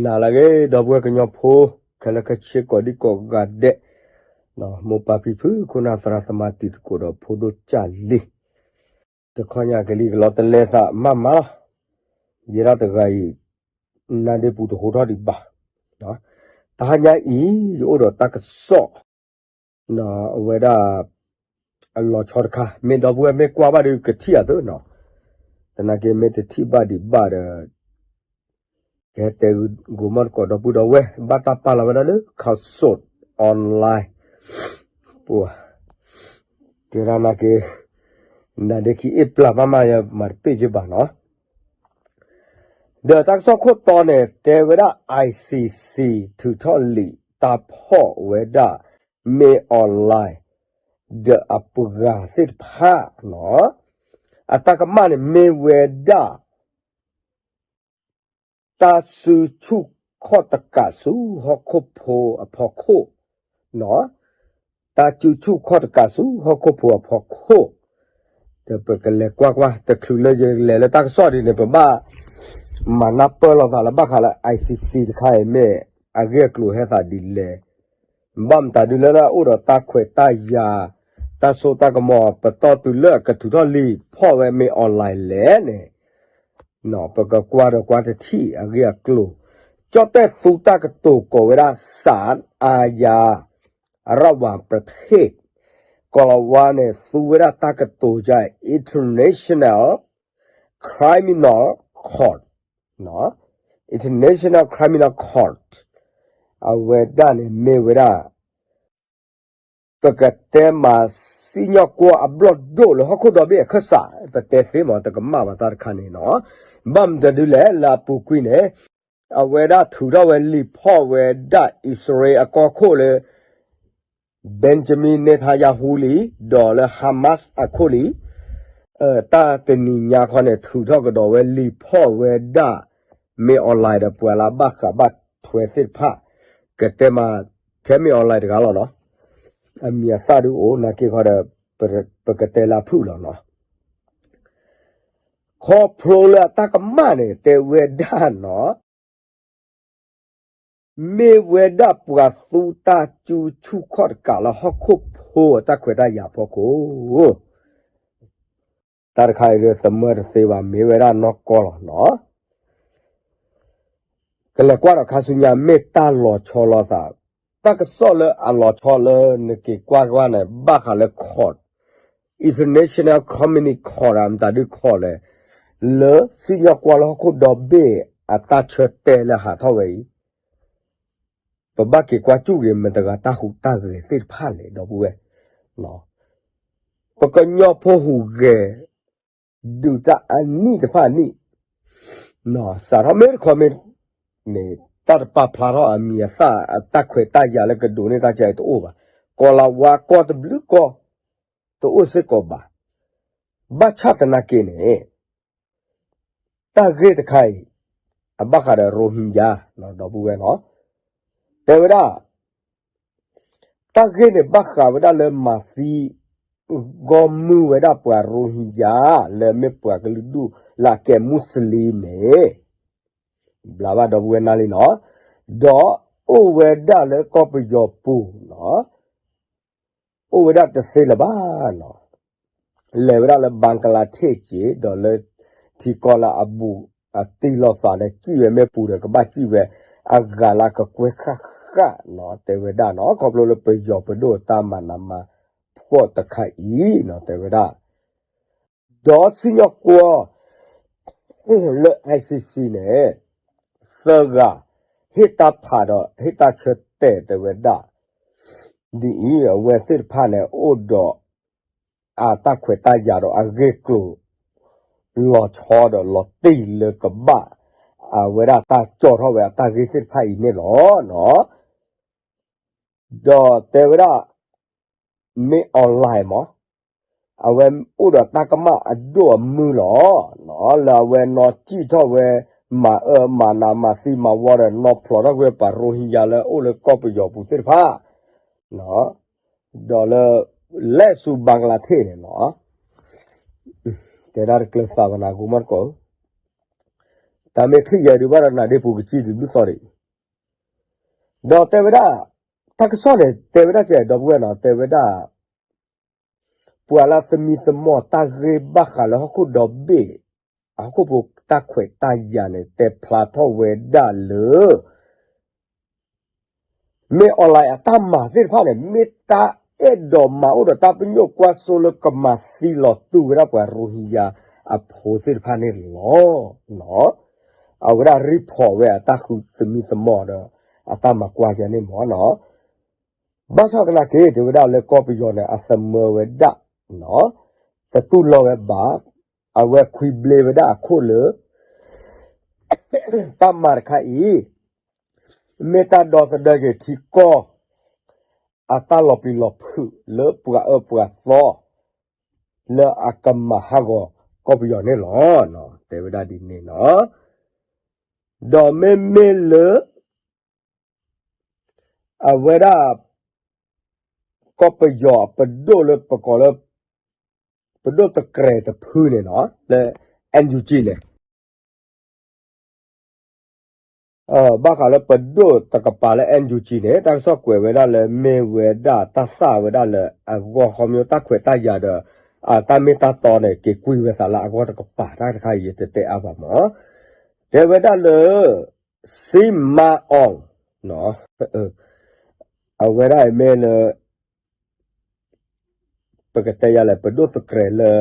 နၤလၢအဂ့ၤ ဒီပုၢ်ဝဲၢ်ကညီဖိ ခဲလၢာ်ခဲဆ့ ကိးဒံကိးဂၤဒဲး, မိၢ်ပၢ်ဖံဖု ခိၣ်နၢ်သရၣ်သမါ တံၤသကိးဒီးဖိဒိၣ်ကၢ်လံၤ, တခီညါကလံၤကလီတလဲသးမးမးလီၤ. ယဲဒၣ်တဂၤအံၤ နါဒ့ပူၤတဟိထီၣ်ဒံးဘၣ်. တဟါညါအံၤ ယအိၣ်ဒီးတၢ်ကစီၣ် အဝဲဒၣ် အလီၤဆီတခါ မ့ၢ်ဒီပုၢ်ဝဲၢ်မ့ၢ်ကွၢ်ဘၣ်ဒီးကထံၣ်အသးနီၤ, သနာ်က့မ့ၢ်တထံၣ်ဘၣ်ဒံးဘၣ်ဒီး ကဟဲတဲဂ့ၤမီၢ်သကိးဒီပုၢ်ဒီဝဲၢ် ဘၣ်တၢ်ပာ်လီၤဝဲဒၣ်လၢ Khaosod Online ပူၤ, တဲဒၣ်နာ်က့ နါဒ့ခံအ့ၣ်ပျၢ်မးမး ယမၤတပ့ၢ်က့ဘၣ်နီၤ. ဒီးတၢ်ကစီၣ်ခိၣ်တီန့ၣ် တဲဝဲဒၣ် I C C ထုးထီၣ်လံာ်တၢ်ဖီၣ်ဝဲဒၣ် မင်းအောင်လှိုင် ဒီးအပှၤသ့ၣ်တဖၣ်နီၤ, အတၢ်ကမၣ်န့ၣ်မ့ၢ်ဝဲဒၣ် တၢ်စုဆူၣ်ခီၣ်တကးဆူဟီၣ်ခိၣ်ဖိအဖီခိၣ်, တၢ်စုဆူၣ်ခီၣ်တကးဆူဟီၣ်ခိၣ်ဖိအဖီခိၣ်, ဒီးပကလဲၤကွၢ်ကွၢ် တချုးလၢယလဲၤလၢတၢ်ကစီၣ်ဒ်န့ၣ် ပဘၣ်မၤနၢ်ပၢၢ်လိာ်သးလၢဘၣ်ဃးလၢ I C C တခါအံၤမ့ၢ် အဂ့ၢ်အကျိၤဟဲသးဒ်လဲၣ် ဘၣ်မတၤဒုလၢအိၣ်ဒီးတၢ်ခွဲးတၢ်ယာ် တၢ်စိတၢ်ကမီၤ ပတီၢ်တုၤလၢအကထုးထီၣ်လံာ်ဖီၣ်ဝဲ မင်းအောင်လှိုင် လဲၣ်န့ၣ်, ပကကွၢ်ဒီးကွၢ်တထံၣ်အဂ့ၢ်အကျိၤ, ကၠီၣ်တဲၣ်သူတၢ်ကတိၤကိးဝဲဒၣ် ศาลอาญาระหว่างประเทศ ကီၤလၤဝါန့ၣ် သူဝဲဒၣ်တၢ်ကတိၤက International Criminal Court, International Criminal Court အဝဲဒၣ်န့ၣ်မ့ၢ်ဝဲဒၣ် ပကတဲမး စံၣ်ညီၣ်ကွီၢ်အဘျီၣ်ဒိၣ်လၢဟီၣ်ခိၣ်ဒီဘ့ၣ်အခၢၣ်စး ပတဲသ့မး တကမၣ်ဘၣ်တၢ်တခါန့ၣ်နီၤ, ဘၣ်မတၤဒုလဲၣ် လၢအပူၤကွံာ်န့ၣ် အဝဲဒၣ်ထုးထီၣ်ဝဲလံာ်ဖီၣ်ဝဲဒၣ်အံၣ်စရ့လးအကီၢ်ခိၣ်လၢ Benjamin Netanyahu လံ, ဒီးလၢ Hamas အခိၣ်လံ, တၢ်တနံၤညါခီန့ၣ် ထုးထီၣ်ကဒီးဝဲလံာ်ဖီၣ်ဝဲဒၣ် မင်းအောင်လှိုင် ဒီးပှၤလၢအဘၣ်ဃးဘၣ်ထွဲသ့ၣ်တဖၣ်, ကတဲမး ထဲမင်းအောင်လှိုင် တဂၤလီၤနီၤ, အမံၤအသၣ်ဒုအိၣ်နာ်က့ခီဒီး ပကတဲလၢအဖုၣ်လီၤနီၤ, ခီဖျိလၢအတၢ်ကမၣ်န့ၣ် တဲဝဲဒၣ်နီၤ မ့ၢ်ဝဲဒၣ်ပှၤသူတၢ်စုဆူၣ်ခီၣ်တကးလၢဟီၣ်ခိၣ်ဖိအတၢ်ခွဲးတၢ်ယာ်အဖီခိၣ်, တၢ်တခါအံၤဒုးသမၢတသ့ဘၣ် မ့ၢ်ဝဲဒၣ်နီၢ်ကီၢ်လီၤနီၤ, ကလဲၤကွၢ်ဒီးခါဆူညါ မ့ၢ်တၢ်လီၤဆီလိာ်သး, တၢ်ကစီၣ်လၢအလီၤဆီလၢနက့ၤကွၢ်ကွၢ်န့ၣ် ဘၣ်ဃးလၢ court, International Criminal Court မတၤဒု court လဲၣ်, လၢစံၣ်ညီၣ်ကွီၢ်လၢဟီၣ်ခိၣ်ဒီဘ့ၣ်အတၢ်ဆၢတဲာ်လၢဟးထီၣ်ဝဲအံၤ, ပဘၣ်က့ၤကွၢ်စူၣ်က့ၤမတၤတဂၤတၢ်ဟူးတၢ်ဂဲၤသ့ၣ်တဖၣ်လဲၣ် ဒီပုၢ်ဝဲၢ်, ပကညီဖိဟူးဂဲၤ ဒုးတၢ်အနံၣ်တဖၣ်အနံၣ်, စးထီၣ်မ့ၢ်တခီမ့ၢ်န့ၣ် တၢ်တပာ်ဖျါထီၣ်အမံၤအသၣ် အတၢ်ခွဲးတၢ်ယာ်လၢကဒိးန့ၢ်တၢ်ကဲအံၤတအိၣ်ဘၣ်, ကီၤလၤဝါကီၢ်တဘျုးကီၢ် တအိၣ်စ့ၢ်ကီးဘၣ်, ဘၣ်ဆၣ်သနာ်က့န့ၣ် တၢ်ဂ့ၢ်တခါအံၤ အဘၣ်ဃးဒီး Rohingya ဒီပုၢ်ဝဲၢ်နီၤ, တဲဝဲဒၣ် တၢ်ဂ့ၢ်န့ၣ်ဘၣ်ဃးဝဲဒၣ်လၢမၤသံ ဂီၢ်မုၢ်ဝဲဒၣ်ပှၤ Rohingya လၢမ့ၢ်ပှၤကလုာ်ဒူၣ်လၢအကဲ Muslim န့ၣ်, ဘျါဘၣ်ဒီပုၢ်ဝဲၢ်နၢ်လံနီၤ, ဒီးအိၣ်ဝဲဒၣ်လၢကီၢ်ပယီၤပူၤနီၤ အိၣ်ဝဲဒၣ်တသ့လၢၤဘၣ်နီၤ, လဲၤဝဲဒၣ်လၢ Bangladesh က့ၤ ဒီးလၢထံကီၢ်လၢအဘူးအတံၢ်လိာ်သးဒီး စံၣ်ဝဲမ့ၢ်ပူၤဒီး ကဘၣ်စံၣ်ဝဲအဂၤလၢကကွဲဃၣ်ဃၣ်နီၤ, တဲဝဲဒၣ်နီၤ, ခီဖျိလၢပယီၤပဒိၣ်အတၢ်မၤနးမၤဖှီၣ်တခါအံၤနီၤ, တဲဝဲဒၣ် ဒီးစံၣ်ညီၣ်ကွီၢ် လၢ I C C န့ၣ် သၢဂၤ ဟ့ၣ်တၢ်ဖးဒီးဟ့ၣ်တၢ်ဆၢတဲာ်တဲဝဲဒၣ်, ဒ်အံၤ အဝဲသ့ၣ်တဖၣ်န့ၣ် အိၣ်ဒီးအတၢ်ခွဲးတၢ်ယာ်ဒီးအဂ့ၢ်ကျိၤ လီၤဆီဒီးလီၤတံၢ်လၢကဘၣ် အဝဲဒၣ်တၢ်ကၠီၣ်ထီၣ်ဝဲအတၢ်ဂ့ၢ်သ့ၣ်တဖၣ်အံၤန့ၣ်လီၤ. ဒီးတဲဝဲဒၣ် မင်းအောင်လှိုင် မး အဝဲအိၣ်ဒီးတၢ်ကမၣ်အဒိၣ်အမုၢ်လီၤ. လၢအဝဲနီၢ်စံၣ်ထီၣ်ဝဲ မၤအၢမၤနးမၤသံမၤဝီဒီး နီၢ်ဖျိးထီၣ်ကွံာ်ပှၤ Rohingya လၢအိၣ်လၢကီၢ်ပယီၤပူၤသ့ၣ်တဖၣ်, ဒီးလၢ လဲၤဆူ Bangladesh န့ၣ်လီၤ. တဲဒၣ်တကျၢၤသးဘၣ်နၤ ဂီၤမီၢ်တကိးဧၢ, တၢ်မ့ၢ်ချံၣ်ယဲဒုးဘၣ်ဒီးနၤဒ့ပူၤကစံၣ်တဘျုးသီဒံး ဒီးတဲဝဲဒၣ် တၢ်ကစီၣ်န့ၣ် တဲဝဲဒၣ်ကဲ ဒီပုၢ်ဝဲၢ်နီၤ တဲဝဲဒၣ် ပှၤလၢသမံသမိးတၢ်ဂ့ၢ်ဘၣ်ဃးလၢဟီၣ်ခိၣ်ဒီဘ့ၣ် အဟီၣ်ခိၣ်ဖိတၢ်ခွဲးတၢ်ယာ်န့ၣ် တဲဖျါထီၣ်ဝဲဒၣ်လၢ မ့ၢ် online အတၢ်မၤသ့ၣ်တဖၣ်န့ၣ် မ့ၢ်တၢ်အဲၣ်ဒိးမၤအိၣ်ဒီးတၢ်ပညိၣ်ကွၢ်စိလၢကမၤသံလီၤတူာ်ဝဲဒၣ်ပှၤရိဟံယါအဖိသ့ၣ်တဖၣ်န့ၣ်လီၤ. အဝဲဒၣ် report ဝဲအတၢ်ဃုသမံသမိးဒီး အတၢ်မၤကွၢ်ယါန့ၣ်မ့ၢ်နီၤ ဘၣ်ဆၣ်သနာ်က့ တဲဝဲဒၣ်လၢကီၢ်ပယီၤန့ၣ် အသမၢဝဲဒၣ် တတူၢ်လိာ်ဝဲဘၣ်, အဝဲခွံဘျ့ဝဲဒၣ်အခိၣ်လၢ တၢ်မၤတခါအံၤ မ့ၢ်တၢ်ဒီသဒၢက့ၤထံကီၢ် အတၢ်လီၤပျံၤလီၤဖုးလၢပှၤအၢပှၤသီ လၢအကမၤဟးဂီၤကီၢ်ပယီၤန့ၣ်လီၤ. တဲဝဲဒၣ်ဒ်န့ၣ်နီၤ. ဒီးမ့မ့ၢ်လၢ အဝဲဒၣ် ကီၢ်ပယီၤအပဒိၣ်လၢပကိးလၢ ပဒိၣ်သကြဲးတဖုန့ၣ်နီၤ လၢ NUG န့ၣ် ဘၣ်ဃးလၢပဒိၣ်တကပၤလၢ NUG န့ၣ် တၢ်ကစီၣ်ကွဲးဝဲဒၣ်လၢ မ့ၢ်ဝဲဒၣ်တၢ်သၣ်ဝဲဒၣ်လၢအဂီၢ်ခီမ့ၢ်တၢ်ခွဲးတၢ်ယာ်ဒီး အတၢ်မ့ၢ်တၢ်တီန့ၣ် က့ၤကွံာ်ဝဲသးလၢအဂီၢ်တကပၤ တၢ်တခါအံၤယတတဲအါဘၣ်မး တဲဝဲဒၣ်လၢ စံမၤအီၣ် အဝဲဒၣ်အံၤမ့ၢ်လၢ ပကတဲယၤလဲၣ် ပဒိၣ်သကြဲးလၢ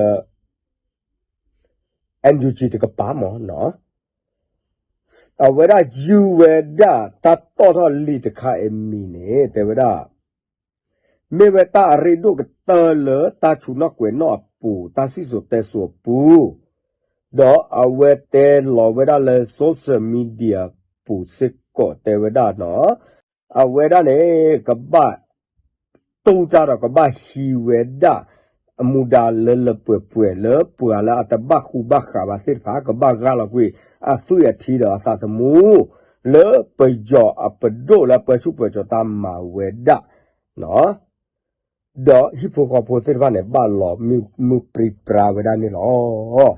NUG တကပၤမးနီၤ အဝဲဒၣ်ယုၢ်ဝဲဒၣ်တၢ်တီၣ်ထီၣ်လံာ်တခါအံၤမံၤန့ၣ် တဲဝဲဒၣ် မ့ၢ်ဝဲတၢ်အရ့ဒိၣ်ကတၢၢ်လၢတၢ်ဆူးနီၣ်ကွဲးနီၣ်အပူၤ တၢ်စံၣ်စိၤတဲစိၤအပူၤ ဒီးအဝဲတဲလီၤဝဲဒၣ်လၢ social media ပူၤစ့ၢ်ကီးတဲဝဲဒၣ်နီၤ အဝဲဒၣ်န့ၣ် ကဘၣ် တူၢ်တၢ်ဒီးကဘၣ်ဟံးဝဲဒၣ် အမူဒါလၢလၢပှဲၤပှဲၤလၢပှၤလၢအတဘၣ်ဃူဘၣ်ဃးဘၣ်သ့ၣ်တဖၣ် ကဘၣ်ဂၢ်လီၤကွံာ်အသွံၣ်အထံဒီးအသးသမူ လၢပယီၤအပဒိၣ်လၢပၢဆူၣ်ပၢစိးတၢ်မၤဝဲဒၣ် ဒီးဟံၣ်ဖိဃီဖိသ့ၣ်တဖၣ်န့ၣ် ဘၣ်လီၤမုၢ်ပြံပြါဝဲဒၣ်န့ၣ်လီၤ.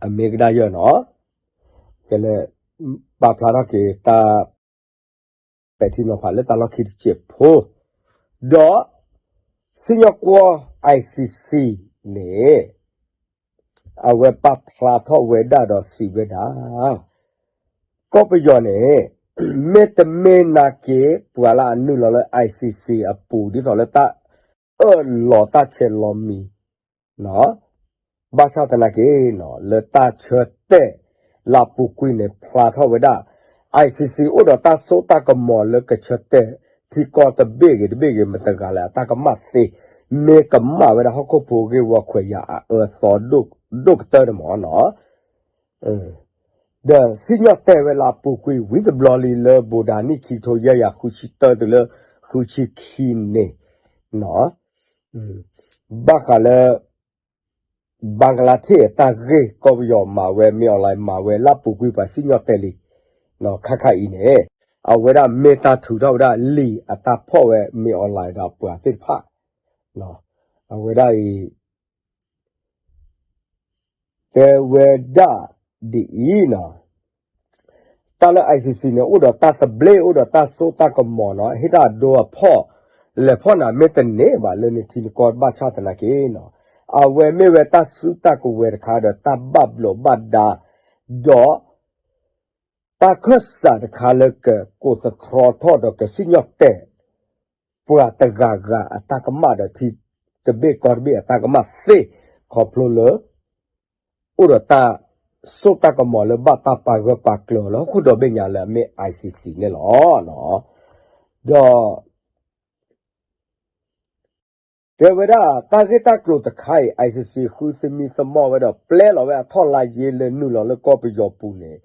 အမ့ၢ်ကဒါယၢ်နီၤ ကလဲၤ ပာ်ဖျါထီၣ်က့ၤတၢ် ပဲာ်ထံနီၤဖးလၢတၢ်လီၢ်ခံတစဲးဖိ ဒီး စံၣ်ညီၣ်ကွီၢ် ICC န့ၣ် အဝဲပာ်ဖျါထီၣ်ဝဲဒၣ်ဒီးစံးဝဲဒၣ် ကီၢ်ပယီၤန့ၣ် မ့တမ့ၢ်နာ်က့ ပှၤလၢအနုာ်လီၤလၢ ICC အပူၤ ဒ်သိးလၢတၢ်အၢၣ်လီၤတၢ်ဆဲးလီၤမံၤ ဘၣ်ဆၣ်သနာ်က့ လၢတၢ်ဆၢတဲာ်လၢအပူၤကွံာ်န့ၣ် ဖျါထီၣ်ဝဲဒၣ် ICC အိၣ်ဒီးတၢ်စိတၢ်ကမီၤလၢကဆၢတဲာ် ထံကီၢ်တဘ့ၣ်ဂ့ၤတဘ့ၣ်ဂ့ၤ မတၤတဂၤလဲၣ် အတၢ်ကမၣ်သ့ မ့ၢ်ကမၣ်ဝဲဒၣ်ဟီၣ်ခိၣ်ဖိဂ့ၢ်ဝီခွဲးယာ်အအၢအသီဒိၣ်ကတၢၢ်န့ၣ်မ့ၢ်နီၤ ဒီးစံၣ်ညီၣ်တဲာ်ဝဲလၢအပူၤကွံာ်ဝံၤတဘျီလံလၢ ဘိးဒၤနံၣ် ခံကထိယဲၢ်ယၤဃုဆံတၢတုၤလၢ ဃုဆံခံန့ၣ် ဘၣ်ဃးလၢ ဘၣ်ကလါထ့ၣ်အတၢ်ဂ့ၢ် ကီၢ်ပယီၤမၤဝဲ မင်းအောင်လှိုင် မၤဝဲလၢအပူၤကွံာ်ပှၤစံၣ်ညီၣ်တဲာ်လံ ခါခါအံၤန့ၣ် အဝဲဒၣ်မ့ၢ်တၢ်ထုးထီၣ်ဝဲဒၣ်လံာ်အတၢ်ဖီၣ်ဝဲ မင်းအောင်လှိုင် ဒီးပှၤသ့ၣ်တဖၣ် အဝဲဒၣ်အံၤ တဲဝဲဒၣ်ဒ်အံၤနီၤ တၢ်လၢ ICC န့ၣ် အိၣ်ဒီးတၢ်သဘျ့ အိၣ်ဒီးတၢ်စိတၢ်ကမီၤနီၤ ဟ့ၣ်တၢ်အဒိအဖီၣ် လဲၤဖီၣ်နၤမ့ၢ်တန့ၢ်ဘၣ်လၢန့ၣ်ထံနကီၢ်ဘၣ်ဆၣ်သနာ်က့နီၤ အဝဲမ့ၢ်ဝဲတၢ်စုတၢ်ကဝဲၤတခါဒီးတၢ်ဘၣ်ဘျိးဘၣ်ဒါ ဒီး တၢ်ခၢၣ်စးတခါလၢကကိးသတြီထီၣ်ဒီးကစံၣ်ညီၣ်တဲာ် ပှၤတဂၤဂၤအတၢ်ကမၣ်ဒီးထံတဘ့ၣ်ကီၢ်တဘ့ၣ်အတၢ်ကမၣ်သ့ ခီဖျိလၢ အိၣ်ဒီးတၢ်စိတၢ်ကမီၤလၢဘၣ်တၢ်ပာ်ဂၢၢ်ပာ်ကျၢၤလၢဟီၣ်ခိၣ်ဒီဘ့ၣ်ညါလၢအမ့ၢ် ICC န့ၣ်လီၤ. ဒီး တဲဝဲဒၣ် တၢ်ဂ့ၢ်တၢ်ကျိၤတခါအံၤ ICC ဃုသမံသမိးဝဲဒီး ပျဲလီၤဝဲအထီၣ်လါယ့လၢနုာ်လီၤလၢကီၢ်ပယီၤပူၤန့ၣ်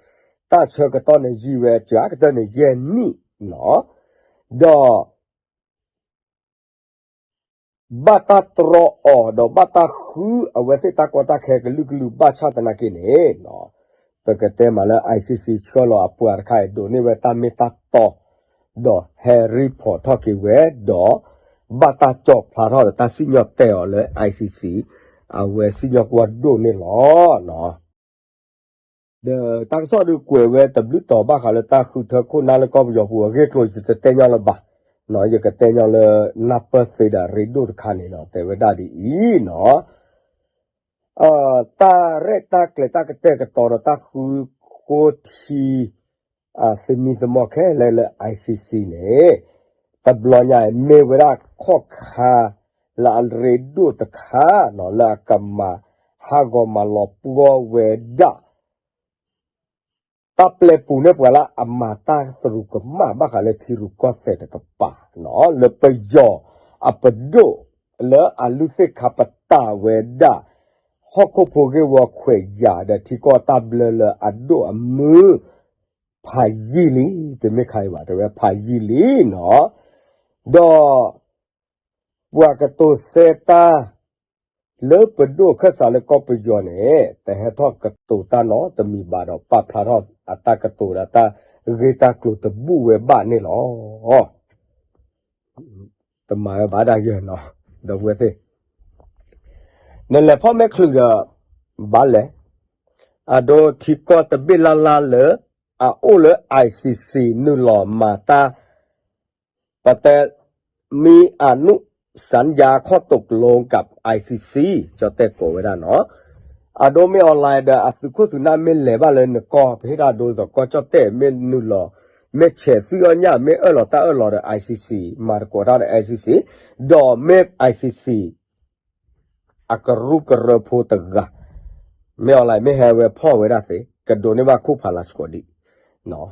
တၢ်ဆၢကတီၢ်န့ၣ် ယံာ်ဝဲစှၤကတၢၢ်န့ၣ် ယဲၢ်နံၣ်နီၤ ဒီး ဘၣ်တၢ်တြီအီၤ ဒီးဘၣ်တၢ်ဃုအဝဲသ့ၣ်တၢ်ကီတၢ်ခဲကလုာ်ကလုာ် ဘၣ်ဆၣ်သနာ်က့န့ၣ် ပကတဲမးလၢ ICC ဆှၢလီၤအပှၤတခါအံၤ ဒိးန့ၢ်ဝဲတၢ်မ့ၢ်တၢ်တီ ဒီးဟဲ report ထီၣ်က့ၤဝဲ ဒီး ဘၣ်တၢ်ကၠီၣ်ဖျါထီၣ်ဒီးတၢ်စံၣ်ညီၣ်တဲာ်အီၤလၢ ICC အဝဲစံၣ်ညီၣ်ကွီၢ်ဒိၣ်န့ၣ်လီၤ. ဒီးတၢ်ကစီၣ်ဒုးကွဲးဝဲတဘျုးတီၤဘၣ်ဃးလၢတၢ်ဃုထၢခိၣ်နၢ်လၢကီၢ်ပယီၤပူၤအဂ့ၢ်အကျိၤ ယတတဲညီလၢၤဘၣ်, ယကတဲညီလၢ နၢ်ပၢၢ်သ့ဒီးရ့ဒိၣ်တခါန့ၣ်လီၤ တဲဝဲဒၣ်ဒ်အံၤနီၤ. တၢ်ရဲၣ်တၢ်ကျဲၤတၢ်ကတဲာ်ကတီၤဒီးတၢ်ဃုဃိထံ သမံသမိးခဲလၢာ်လၢ ICC န့ၣ် တဘျီညါအံၤ မ့ၢ်ဝဲဒၣ်ခီၣ်ခါလၢအရ့ဒိၣ်တခါနီၤ လၢအကမၤဟးဂီၤမၤလီၤပှီၢ်ဝဲဒၣ် တၢ်ပျဲပူၤန့ၢ်ပှၤလၢအမၤတၢ်သရူးကမၣ်ဘၣ်ဃးလၢထံရူၢ်ကီၢ်သဲးတကပၤနီၤ လၢပယီၤအပဒိၣ်လၢအလုၢ်သ့ၣ်ခါပတာ်ဝဲဒၣ် ဟီၣ်ခိၣ်ဖိဂ့ၢ်ဝီခွဲးယာ်ဒီးထံကီၢ်တၢ်ဘျၢလၢအဒိၣ်အမုၢ် ဖးယံာ်လံ, တမ့ၢ်ခါအံၤဘၣ်, တဲဝဲဖးယံာ်လံနီၤ. ဒီး ပှၤကတိၤဆၢတၢ် လၢပဒိၣ်ခၢၣ်စးလၢကီၢ်ပယီၤန့ၣ် တဟဲထီၣ်ကတိၤတၢ်နီတမံၤဘၣ်ဒီး ပာ်ဖျါထီၣ်အတၢ်ကတိၤဒီးတၢ်ဂ့ၢ်တၢ်ကျိၤတဘူၣ်ဝဲဘၣ်န့ၣ်လီၤ. တမၤဝဲဘၣ်ဒၣ်ယဲၢ်နီၤ, ဒီပုၢ်ဝဲၢ်သ့ၣ်, နလဲၤဖီၣ်မဲာ်ချုးဒီး ဘၣ်လဲၣ်, အဒိထံကီၢ်တဘ့ၣ်လၢ်လၢ်လၢ အအိၣ်လၢ ICC နုာ်လီၤမၤတၢ် ပတဲ มีอนุสัญญาข้อตกลงกับ ICC ကၠီတဲၣ်ကိးဝဲဒၣ်နီၤ. အဒိမ့ၢ် online ဒီးအသုးခိၣ်သုးနၢ်မ့ၢ်လဲၤဘၣ်လၢနကီၢ် ပဟ့ၣ်တၢ်ဒိသိးကီၢ်ကၠီတဲၣ်မ့ၢ်နုာ်လီၤ မ့ၢ်ဆဲးသွံၣ်အီၣ်ညၣ် မ့ၢ်အၢၣ်လီၤတၢ်အၢၣ်လီၤဒီး ICC မၤသကိးတၢ်ဒီး ICC ဒီးမ့ၢ် ICC အကရူၢ်ကရၢဖိတဂၤ, မ့ၢ် online မ့ၢ်ဟဲဝဲဖီၣ်ဝဲဒၣ်သ့ ကဒိးန့ၢ်ဘၣ်ခိၣ်ဖးလၢစကိးဒံး,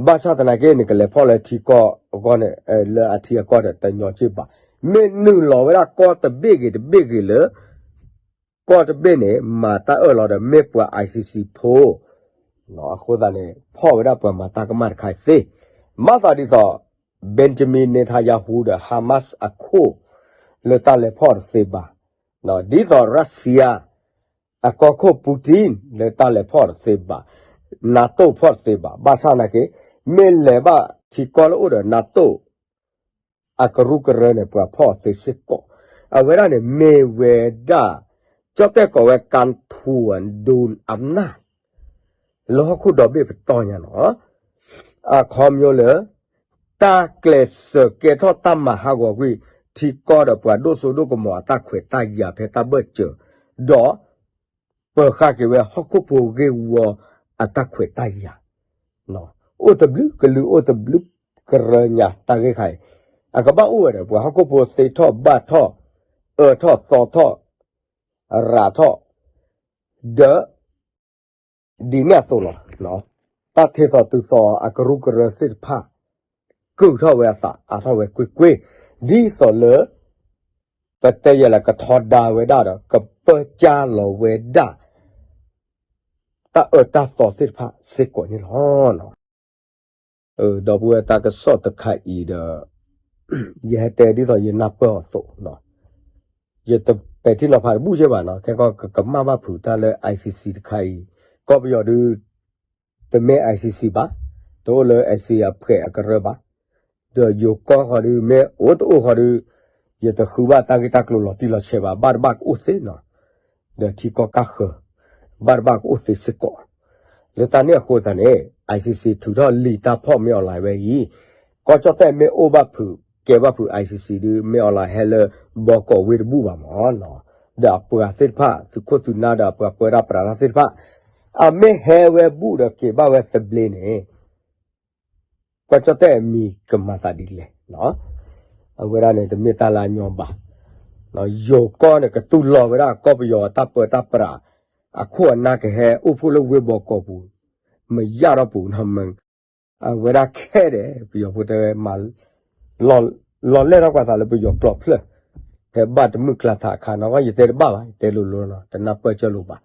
ဘၣ်ဆၣ်သနာ်က့ နကလဲၤဖီၣ်လၢထံကီၢ်အဂီၢ်န့ၣ် လၢအထံအကီၢ်ဒီးတညီက့ၢ်ဘၣ်, မ့ၢ်နုာ်လီၤဝဲဒၣ်ကီၢ်တဘ့ၣ်ဂ့ၤတဘ့ၣ်ဂ့ၤလၢ ကီၢ်တဘ့ၣ်န့ၣ် မၤတၢ်အၢၣ်လီၤဒီးမ့ၢ်ပှၤ ICC ဖိ အဃိသတးန့ၣ် ဖီၣ်ဝဲဒၣ်ပှၤမၤတၢ်ကမၣ်တခါအံၤသ့, မၤသးဒ်သိး Benjamin Netanyahu ဒီး Hamas အခိၣ် လၢတၢ်လဲၤဖီၣ်တသ့ဘၣ်, ဒ်သိး Russia အကီၢ်ခိၣ် Putin လၢတၢ်လဲၤဖီၣ်တသ့ဘၣ်, NATO ဖီၣ်တသ့ဘၣ်, ဘၣ်ဆၣ်သနာ်က့ မ့ၢ်လဲၤဘၣ်ထံကီၢ်လၢအိၣ်ဒီး NATO အကရူၢ်ကရၢန့ၣ် ပှၤဖီၣ်အီၤသ့စ့ၢ်ကီး, အဝဲဒၣ်န့ၣ်မ့ၢ်ဝဲဒၣ် ကၠီတဲၣ်ကိးဝဲ การถ่วงดุลอำนาจ လၢဟီၣ်ခိၣ်ဒီဘ့ၣ်ပတီၢ်ညါနီၤ, အခီပညီလၢ တၢ်ကျဲးစၢးကဲထီၣ်တၢ်မၤဟးဂီၤကွံာ် ထံကီၢ်ဒီးပှၤဒိၣ်စိဒိၣ်ကမီၤအတၢ်ခွဲးတၢ်ယာ်ဖဲတၢ်ဘၢၣ်စၢၤ, ဒီး ပၢၤဃာ်က့ၤဝဲဟီၣ်ခိၣ်ဖိဂ့ၢ်ဝီအတၢ်ခွဲးတၢ်ယာ်, အိၣ်တဘျုးကလုာ်အိၣ်တဘျုးကရၢညါတၢ်ဂ့ၢ်ခါအံၤ, အကဘၣ်အိၣ်ဝဲဒီး ပှၤဟီၣ်ခိၣ်ဖိသ့ထီၣ်ဘၣ်ထီၣ် အၢထီၣ်သီထီၣ် ရၤထီၣ် ဒီး ဒ်န့ၣ်အသိးလီၤ. တၢ်ထဲသိးတုၤသိးအကရူၢ်ကရၢသ့ၣ်တဖၣ် ကုၢ်ထီၣ်ဝဲအသးအါထီၣ်ဝဲကွ့ၢ်ကွ့ၢ်, ဒ်သိးလၢ ပတဲယဲလၢကထီဒါဝဲဒၣ်ဒီး ကပၢၢ်ကၢလီၤဝဲဒၣ် တၢ်အၢတၢ်သီသ့ၣ်တဖၣ်စ့ၢ်ကီးန့ၣ်လီၤ. ဒီပုၢ်ဝဲၢ်တၢ်ကစီၣ်တခါအံၤဒီး ယဟဲတဲဒ်သိးယနၢ်ပၢၢ်အီၤအသိး, ယတပဲာ်ထံနီၤဖးတဘူၣ်ယဲၢ်ဘၣ်နီၤ, ခဲကီၢ်ကကမၣ်ဘၣ်ဖုးတၢ်လၢ ICC တခါအံၤ, ကီၢ်ပယီၤဒုး တမ့ၢ် ICC ဘၣ်, တအိၣ်လၢ ICC အဖှဲးအကရၢဘၣ်, ဒီးယိၤကီၢ်ဃီဒုး မ့ၢ်အိၣ်တအိၣ်ဃီဒုး ယတဃုဘၣ်တၢ်ဂ့ၢ်တၢ်ကျိၤလီၤတံၢ်လီၤဆဲးဘၣ်, ဘၣ်တဘၣ်ကအိၣ်သ့နီၤ, ဒီးထံကီၢ်ကၢ်ဃၢၤ ဘၣ်တဘၣ်ကအိၣ်သ့စ့ၢ်ကီး, လၢတၢ်န့ၣ်အဃိသတးန့ၣ် ICC ထုးထီၣ်လံာ်တၢ်ဖီၣ်မ့ၢ် online ဝဲအံၤ, ကီၢ်ကၠီၣ်တဲၣ်မ့ၢ်အိၣ်ဘၣ်ဖုး ကဲဘၣ်ဖုး ICC ဒုး မ့ၢ် online ဟဲလၢဘီကီးဝ့ၢ်တဘူၣ်ဘၣ်မးနီၤ, ဒီးအပှၤသ့ၣ်တဖၣ် သုးခိၣ်သုးနၢ်ဒီးအပှၤပၢတၢ်ပြးတၢ်သ့ၣ်တဖၣ် အမ့ၢ်ဟဲဝဲဘူၣ်ဒီးက့ၤဘၣ်ဝဲသဘျ့န့ၣ် ကီၢ်ကၠီၣ်တဲၣ်အမံၤကမၤသးဒ်လဲၣ်, အဝဲဒၣ်န့ၣ်တမ့ၢ်တၢ်လၢအညီဘၣ်, ယိၤကီၢ်န့ၣ် ကတူၢ်လိာ်ဝဲဒၣ်ကီၢ်ပယီၤတၢ်ပၢတၢ်ပြး, အခိၣ်အနၢ်ကဟဲအိၣ်ဖှိၣ်လၢဝ့ၢ်ဘီကီးပူၤ, မယၢ်ထီၣ်ပူၤနီၤ, အဝဲဒၣ်ခဲဒီး ပယီၤဖိတဲဝဲ မၤ လီၤလဲၢ်ထီၣ်ကွၢ်သးလၢပယီၤကျိာ်ဖျၢၣ်, ဖဲဘၣ်တမုၢ်ကျါသးအခါနီၤ, ယတဲတဘၣ်ဘၣ်, ယတဲလိၤလိၤနီၤ, တနၢ်ပၢၢ်ကၢလိာ်ဘၣ်,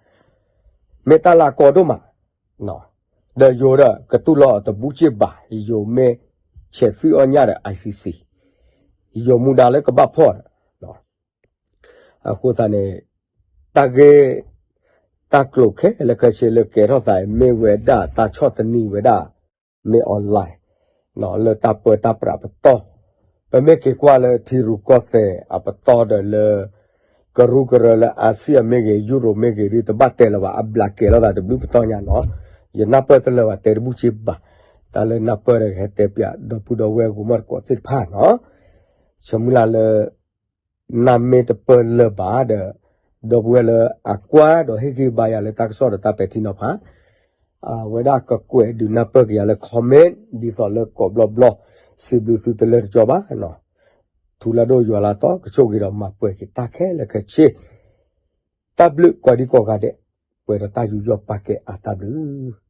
မ့ၢ်တၢ်လၢအကီဒိၣ်မး ဒီးယိၤဒီး ကတူၢ်လိာ်အီၤတဘူၣ်က့ၢ်ဘၣ်, ယိၤမ့ၢ်ဆဲးသွံၣ်အီၣ်ညၣ်ဒီး ICC, ယိၤမူဒါလၢကဘၣ်ဖီၣ်ဒီး, အဃိသတးန့ၣ် တၢ်ဂ့ၢ် တၢ်ကျိၤခဲလၢာ်ခဲဆ့လၢကဲထီၣ်သးအံၤ မ့ၢ်ဝဲဒၣ်တၢ်ဆီၣ်သနံးဝဲဒၣ် မ့ၢ် online လၢတၢ်ပၢတၢ်ပြးပတီၢ်, ပမ့ၢ်က့ၤကွၢ်လၢထံရူၢ်ကီၢ်သဲးအပတီၢ်ဒီးလၢ ကရူၢ်ကရၢလၢ Asia မ့ၢ်ဂ့ၤ Europe မ့ၢ်ဂ့ၤ ဒ်တဘၣ်တဲလၢၤဘၣ် အဘျးကဲၤလိာ်သးတဘျုးပတီၢ်ညါနီၤ, ယနၢ်ပၢၢ်တလၢာ်ဘၣ် တဲတဘူၣ်စ့ဘၣ်. တၢ်လၢနၢ်ပၢၢ်ဒီးကဟဲတဲပၠး ဒီပုၢ်ဒီဝဲၢ်ဂိၤမီၢ်တကိးသ့ၣ်တဖၣ်နီၤ, ဆၢမုၢ်လၢ်လၢ နၢ်မ့ၢ်တပၢၢ်လၢာ်ဘၣ်ဒီး ဒီပုၢ်ဝဲၢ်လၢအကွၢ်ဒီးဟ့ၣ်ဂံၢ်ဘါယၤလၢတၢ်ကစီၣ်ဒီးတၢ်ပဲာ်ထံနီၤဖး အဝဲဒၣ်ကကွဲးဒုးနၢ်ပၢၢ်က့ၤယၤလၢ comment ဒ်သိးလၢကိးဘျီဘျီ စံးဘျုးသုတလၢတကၠီဘၣ်. ထူလၢဒိၣ်ယွၤလၢတီ ကဆိၣ်ဂ့ၤဒီးမၤပှဲၤက့ၤတၢ်ခဲလၢာ်ခဲဆ့ တၢ်ဘျုးကိးဒံကိးဂၤဒဲး ပှဲၤဒီးတၢ်ယူးယီၣ်ပာ်ကဲအါတၢ်ဘျုး